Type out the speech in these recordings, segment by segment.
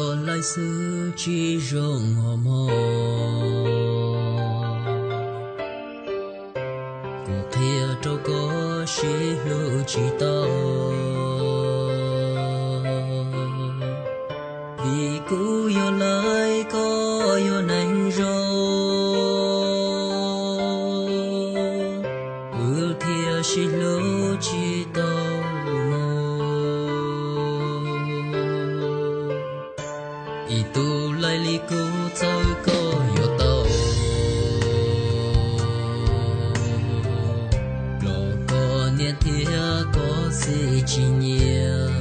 Laij xwb tsis zoo os mog, kuv qhia rau koj sib hlub tsis tau. Vim kuv yog laij koj yog neeg zoo, wb thiaj sib hlub tsis tau. Ib tug laij li kuv txawm koj yuav tau, los koj niam thiab koj txiv tsis nyiam.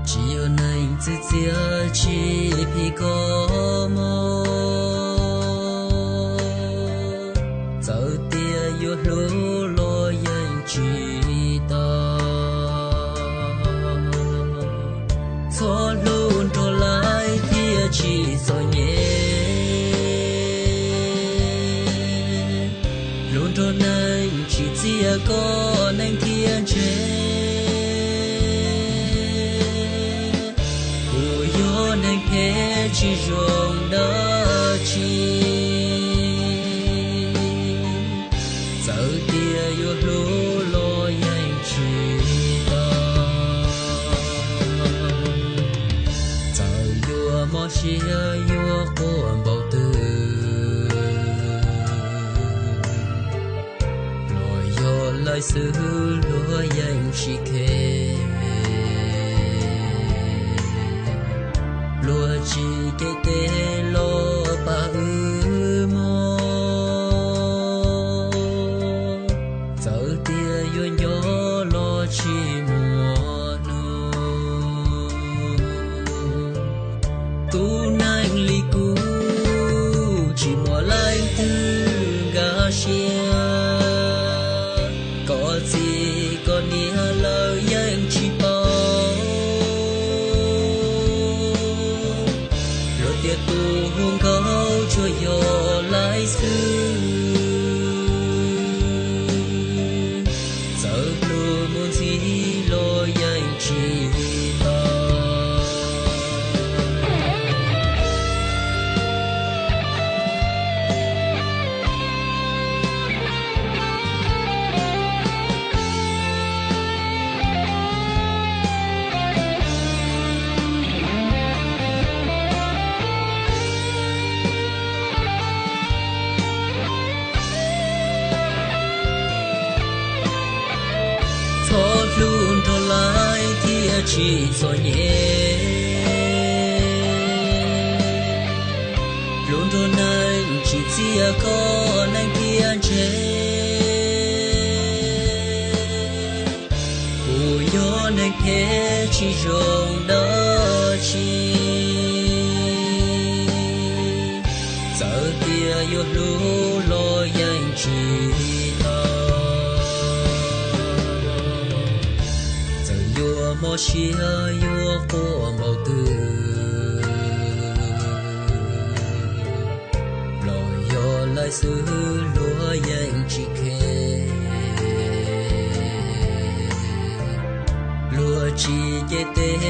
Tsis yog neeg txwv txiav tsis phim koj mog, txawm tias yuav hlub los yeej tsis tau. Txhob hlub nrog laij thiaj tsis txom nyem, hlub nrog neeg tsis txiav koj neeg thiaj ntshe. Kuv yog neeg phem tsis zoo dab tsi, txawm tias yuav hlub los yeej tsis tau. Txawm yuav mob siab yuav quaj npaum twg, los yog laij xwb luag yeej tsis khe. Luag tsis cev tes los pab wb mog, txawm tias yuav nco los tsis muaj hnub. Tus neeg li kuv tsis muaj leej twg nkag siab, koj txiv koj niam lawv yeej tsis paub. Luag tias tus hu nkauj tsuas yog laij xwb, txawm pluag mus ntxiv los yeej tsis tau. Txhob hlub nrog laij thiaj tsis txom nyem, hlub nrog neeg tsis txiav koj neeg thiaj ntshe. Kuv yog neeg phem tsis zoo dab tsi, txawm tias yuav hlub los yeej tsis tau. Txawm yuav mob siab yuav quaj npaum twg, los yog laij xwb luag yeej tsis khe. Luag tsis cev tes